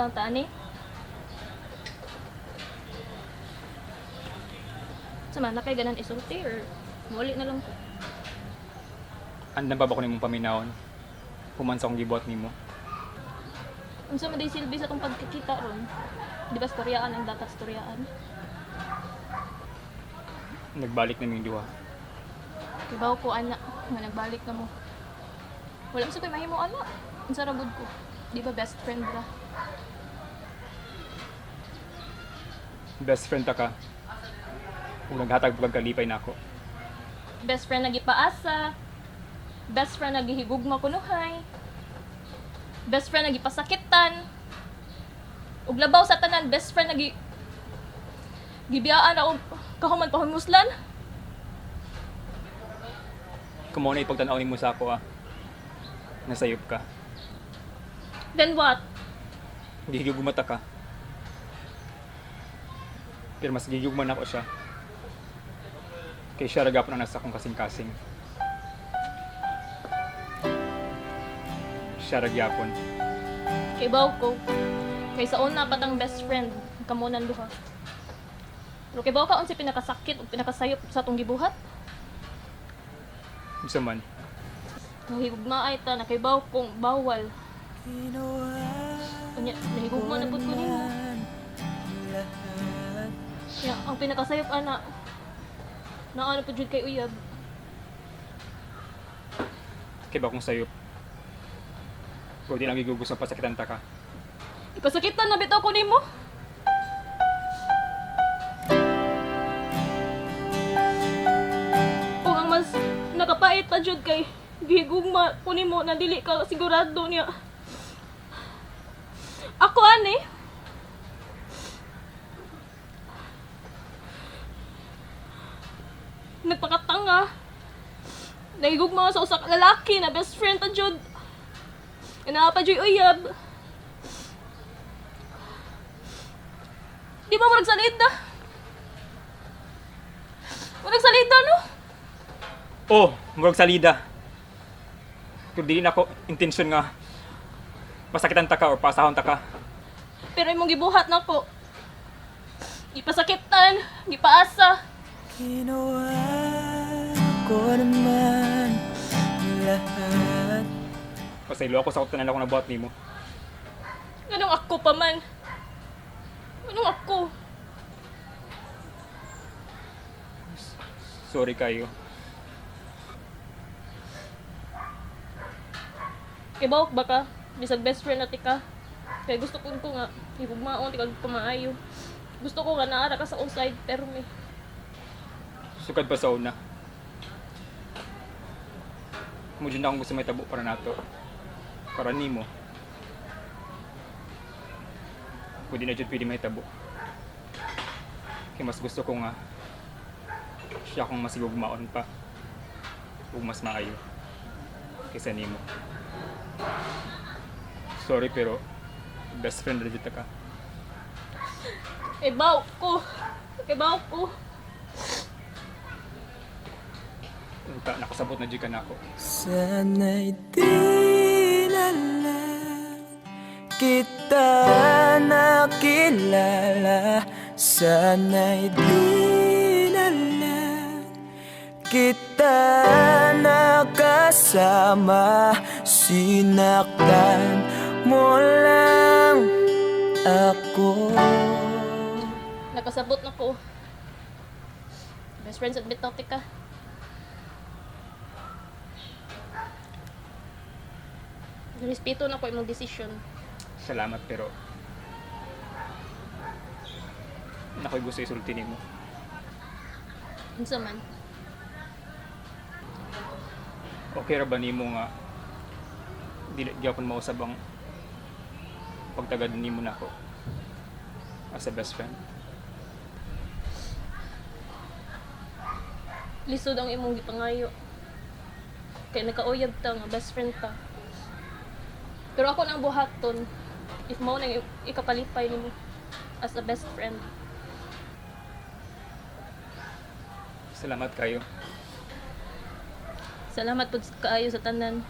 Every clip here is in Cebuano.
na lang ta ani. Sama na kay ganan isulti or muli na lang ko. Andam pa ba ko nimong paminawon? Human sa akong gibuhat nimo. Unsa man day silbi sa atong pagkikita ron? Di ba storyaan ang dapat storyaan? Nagbalik na ming duha. Kibaw ko ana nga nagbalik na mo. Wala man sa ko'y mahimo ana. Unsa ra gud ko? Di ba best friend ra? Best friend ta ka. Ug naghatag pag kalipay nako. Best friend nagipaasa. Best friend nagihigugma kunuhay. Best friend nagipasakitan. Ug labaw sa tanan, best friend gibiyaan ako kahuman pahumuslan. Kung mao na ipagtan-aw nimo sa ako ah. Nasayop ka. Then what? Gihigugma ta ka. Pero mas gihigugma nako siya. Kay siya ra gapon ang nasa akong kasing-kasing. Siya ra gyapon. Kay baw ko. Kay sa una patang best friend, kamo nang duha. Pero kay baw ka unsa pinakasakit ug pinakasayop sa atong gibuhat? Unsa man? Nahigugmaay ta na kay baw kong bawal. Unya, nahigugma na pud ko nimo. Ya, ang pinakasayop ana. Naano pud jud kay uyab. Kay ba kung sayop? Kung di lang gigugusang pasakitan ta ka. Ipasakitan na bitaw ko nimo. Ug ang mas nakapait pa jud kay gihigugma ko nimo na dili ka sigurado niya. Ako ani. Nagpakatanga. Nahigugma sa usa ka lalaki na best friend ta jud. Naa pa jud uyab. Di ba murag salida? Murag salida, no? Oh, murag salida. Pero dili na ako intention nga pasakitan ta ka or pasahon ta ka. Pero imong gibuhat na ko. Gipasakitan, gipaasa. Ginawa ko naman lahat. Pasaylo ako sa tanan akong nabuhat nimo. Ganong ako pa man. Ganong ako. Sorry kayo. Kibawok ba ka? Bisag best friend na ka. Kay gusto ko ko nga, higugmaon, ti kag pamaayo. Gusto ko nga naara ka sa akong side, pero may. Sukad pa sa una. Mudyo na akong gusto may tabo para nato. Para nimo. Pwede na jud pwede may tabo. Kay mas gusto ko nga siya akong mas gugmaon pa. Ug mas maayo kaysa nimo. Sorry pero best friend ra jud ta ka. Ibaw ko. Ibaw ko. Unta nakasabot na jud ka nako. Sana'y di na lang kita nakilala. Sana'y di na lang kita nakasama. Sinaktan mo lang ako. Nakasabot na ko. Best friends at bitaw ka. Respeto na ko imong desisyon. Salamat pero nakoy gusto isulti nimo. Unsa man. Okay ra ba nimo nga dili gyapon mausab ang pagtagad nimo nako as a best friend? Lisod ang imong gipangayo. Kay nakauyab ta nga best friend ta. Pero ako nang buhaton if mao nang ikapalipay nimo as a best friend. Salamat kayo. Salamat pud kaayo sa tanan.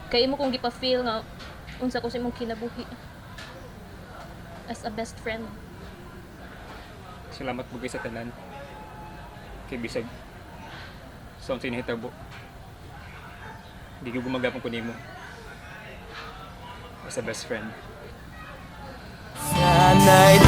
Kay imo kong gipa-feel nga unsa ko sa imong kinabuhi. As a best friend. Salamat bugay sa tanan. Kay bisag sa unsay nahitabo, di ko gumagapang ko nimo as a best friend. Sana'y